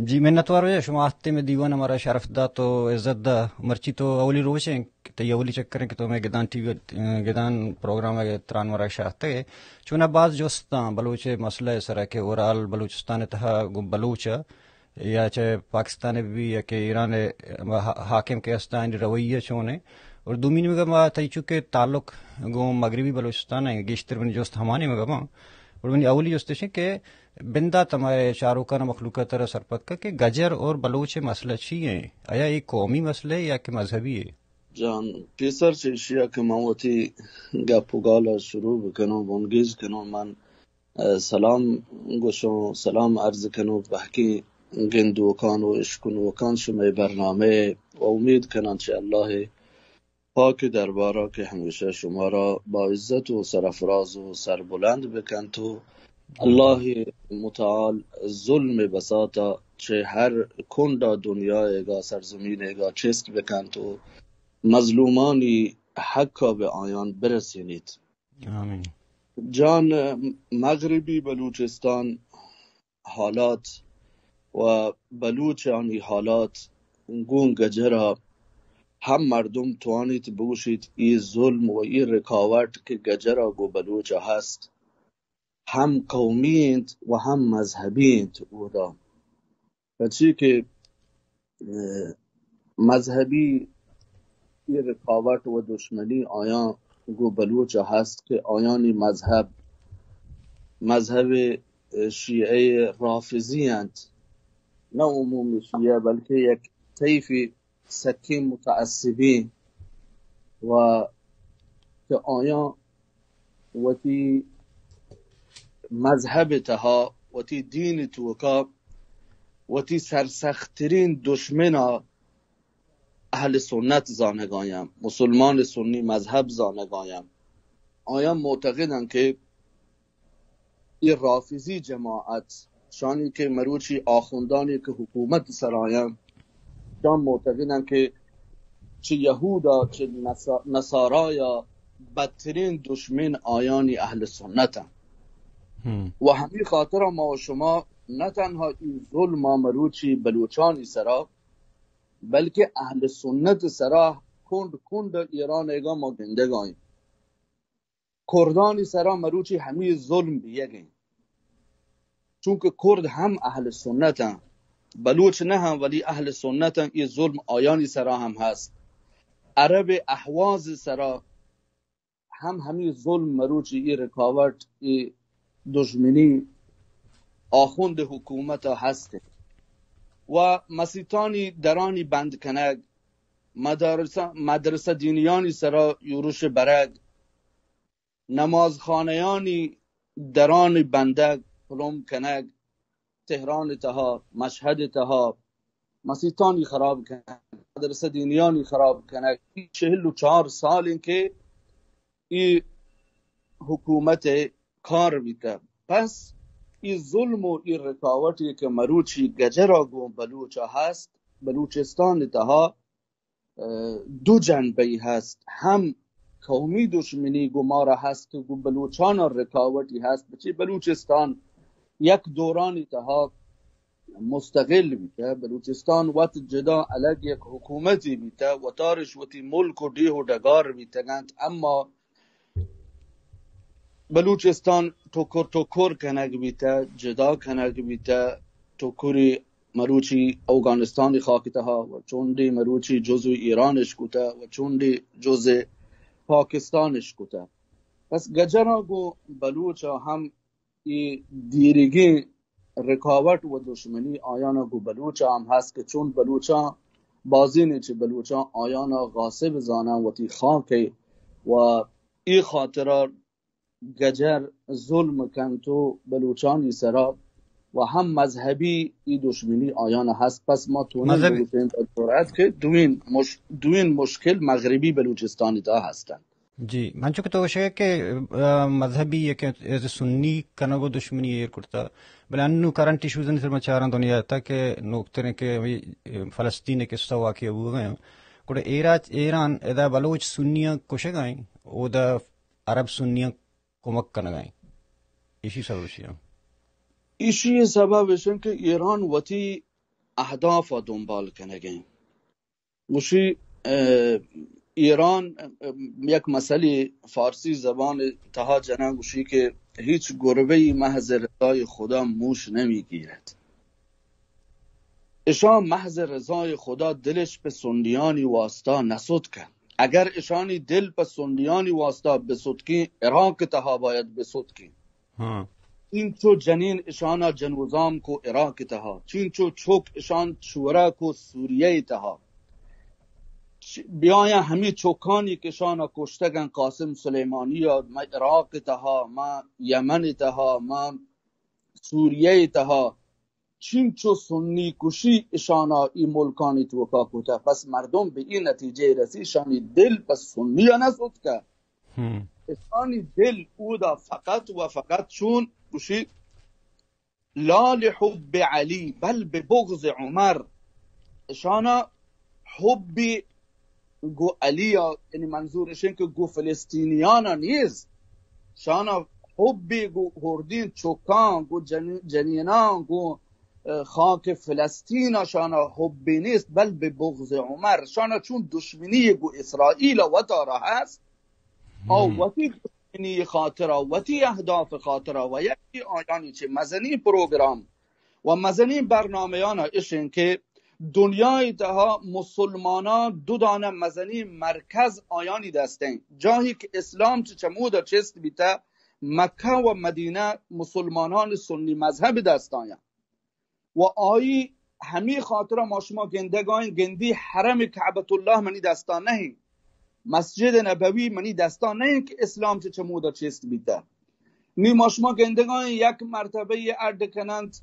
جی، منتوار ہوں، شما آتے میں دیوان ہمارا شرف دا تو عزت دا۔ مرچی تو اولی روچ ہیں کہ تئی اولی چکر ہیں کہ تو میں گدان ٹی وی، گدان پروگرام ہے تران مارا شاہتے۔ چونا باز جستاں بلوچ مسئلہ سرا کہ اوورال بلوچستان تہا گوں بلوچ یا چہ پاکستان بی یا کہ ایران حا-، حاکم کہ استان رویہ چون ہے۔ اور دومی مگا ما تئی چونکہ تعلق گوں مغربی بلوچستان ہے، گیشتر من جست ہمانے مگا ما۔ اور منی اولی جستش ہے کہ بندات ہمارے چاروکان مخلوقات را سرپد کا کہ گجر اور بلوچ مسئلہ چی ہیں؟ آیا ایک قومی مسئلہ ہے یا کہ مذہبی ہے؟ جان، پیسر چہ ایشی ء کہ من وتی گپ و گال ء شروع بکنوں، بنگیج کنوں، من، ء، سلام گوشوں، سلام عرض کنوں بہکیں گندوکان و اشکنوکان شمئے برنامہ ء و امید کناں چہ اللہ پاک دربارا کہ ہمیشہ شمارا با عزت و سرفراز و سربلند بکنت و اللہ متعال ظلم بساطا چہ ہر کنڈا دنیا ایگا سرزمین ایگا چست بکنت و مظلومانی حقا بہ آیان برسینیت۔ آمین۔ جان، مغربی بلوچستان حالات و بلوچانی حالات گوں گجرا ہم مردم توانیت بگوشیت ای ظلم و ای رکاوٹ کہ گجرا گوں بلوچا ہست، ہم قومی انت و ہم مذہبی انت۔ اودا پرچی کہ، اه، مذہبی ای رکاوٹ و دشمنی آیاں گوں بلوچا ہست کہ آیانی مذہب، مذہب شیعہ رافضی انت، نہ عموم شیعہ بلکہ یک طیفی سکیں متعصبیں و کہ آیاں وتی مذہب تہا، وتی دین توکا، وتی سرسخترین دشمنا اہل سنت زانگایاں، مسلمان سنی مذہب زانگایاں۔ آیاں معتقدن کہ اے رافضی جماعت، شانی کہ مروچی آخوندانی کہ حکومت سرایاں، شان معتقدن کہ چہ یہودا، چہ نصا-، نصارایا بدترین دشمن آیانی اہل سنت انت۔ و ہمی خاطرا ما و شما نہ تنہا ای ظلم مروچی بلوچانی سرا، بلکہ اہل سنت سرا کنڈ کنڈ ایران ایگا ما گندگائیں۔ کردانی سرا مروچی ہمی ظلم بیگیں، چونکہ کرد ہم اہل سنت ہیں، بلوچ نہ ہیں ولی اہل سنت ہیں، یہ ظلم آیانی سرا ہم ہست۔ عرب احواز سرا ہم ہمی ظلم مروچی، یہ رکاوٹ، یہ دشمنی آخوند حکومت ہست۔ و مسیتانی درانی بند کنگ، مدرسہ، مدرسہ دینیانی سرا یورش برگ، نمازخانہانی درانی بندگ، پلم کنگ، تہران تہا، مشہد تہا، مسیتانی خراب کنگ، مدرسہ دینیانی خراب کنگ، ای چہل و چار سال انت کہ ای حکومت کار بیتہ۔ پس ای ظلم و ای رکاوٹی کہ مروچی گجرا گوں بلوچا ہست، بلوچستان تہا اه، دو جنبہ ہست، ہم قومی دشمنی گوں مارا ہست کہ گوں بلوچانا رکاوٹی ہست، بچے بلوچستان یک دورانی تہا مستقل بیتہ، بلوچستان وت جدا الگ یک حکومتی بیتہ، وتارش وتی ملک و ڈیہ و ڈگار بیتگنت، اما بلوچستان ٹکر ٹکر کنگ بیتہ، جدا کنگ بیتہ، ٹکری مروچی اوگانستان خاک تہا و چونڈی مروچی جزو ایران اش کتہ و چونڈی جزء پاکستان اش کتہ۔ پس گجراں گوں بلوچ ہم ای دیرگیں رکاوٹ و دشمنی آیانا گوں بلوچا ہم ہست کہ چون بلوچاں بازینے چہ بلوچاں آیانا غاصب زاناں وتی خاکے و ای خاطرا گجر ظلم کنت و بلوچانی سرا و ہم مذہبی ای دشمنی آیانا ہست۔ پس ما تونیں مذہبی بگوشیں بہ سرعت کہ دوین مش-، دوین مشکل مغربی بلوچستانی تہا ہستن۔ جی، من چونکہ تو گوشگ کہ، آ، مذہبی یک از سنی کنگ و دشمنی ایر کرتا، بلے انو کرنٹ ایشوز سر ما چاراں دنیا تا کہ نوکتریں کہ ہمیں فلسطین قصہ واقعہ ہوا گئے۔ گڑا ایرا-، ایران ادا بلوچ سنیاں کشگائیں، اودا عرب سنیاں کمک کنگائیں۔ ایشی سبب چی ہیں؟ ایشی سبب ایشن کہ ایران وتی اہداف ءَ دنبال کنگ ءَ ایں۔ گوشی، اه، ایران، اه، یک مثلی فارسی زبان تہا جناں، گوشی کہ هیچ گربه‌ای محض رضای خدا موش نمی‌گیرد. اشان محض رضای خدا دلش به سنیانی واسطه نسوتکه. اگر اشانی دل په سنیانی واسطه بسوتکیں، عراق تہا باید بسوتکیں. ہاں۔ چینچو جنین اشانا جنوزام کو عراق تہا، چینچو چوک اشان چورا کو سوریہ تہا. چ-، بیایاں ہمی چوکانی کہ اشانا کشتگن، قاسم سلیمانی ءَ، ما عراق تہا، ما یمن تہا، ما سوریہ تہا، چینچو سنی کشی اشانا ای ملکانی توکا کتا، پس مردم به ای نتیجہ رسی، اشانی دل پس سنی نسوتکہ. ہم۔ اشانی دل اودا فقط و فقط چون گوشی، لا لحب علی بل ببغض عمر. اشانا حبی گو علی، یعنی منظور اشیں کہ گو فلسطینیانا نیز، اشانا حبی گو ہردین چوکان، گو جن-، جنینان، گو، اه، خاک فلسطین اشانا حبی نیست، بل ببغض عمر. اشانا چون دشمنی گو اسرائیل وتارا ہست، او ہم۔ وتی دشمنی خاطرا، وتی اہداف خاطرا و یکی آیانی چه مزنی پروگرام و مزنی برنامه‌انا اشیں کہ دنیای تہا مسلمانان دو دانه مزنی مرکز آیانی دستیں. جاهی که اسلام چه چمودا چست بیته، مکه و مدینه مسلمانان سنی مذهب دستایان. و آئی ہمی خاطرا ما شما گندگائیں، گندی حرم کعبۃ اللہ منی دستا نہیں، مسجد نبوی منی دستا نہیں کہ اسلام چه چمودا چست بیته. نی ما شما گندگائیں یک مرتبہ یہ اڈ کننت،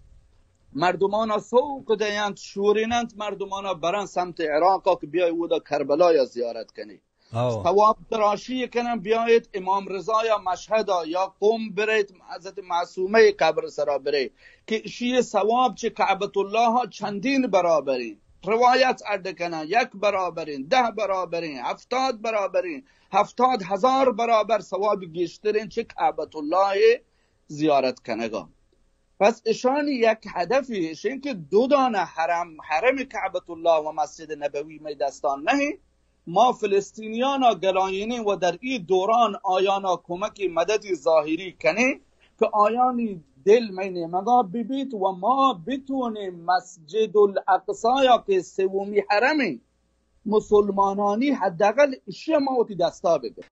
مردمانا سوق دینت، شوریننت، مردمانا برن سمت عراقا کہ بیای اودا کربلایا زیارت کنی. او۔ ثواب تراشی کنن، بیایت امام رضا یا مشهدا یا قم بریت، حضرت معصومه قبر سرا بریت که اشی ثواب چه کعبۃ الله چندین برابرین. روایت اڈ کنن، یک برابرین، ده برابرین، هفتاد برابرین، هفتاد هزار برابر ثواب گیشترین چه کعبۃ الله زیارت کنگا. پس اشانی یک هدفی اشین که دو دانه حرم، حرم کعبۃ الله و مسجد نبوی می دستان نہیں. ما فلسطینیانا گلائینیں و در ای دوران آیانا کمکی مددی ظاهری کنیں که آیانی دل می نیمگا ببیت و ما بتونیں مسجد الاقصایا که سومی حرمیں مسلمانانی حداقل اشیا ما وتی دستا بگریں.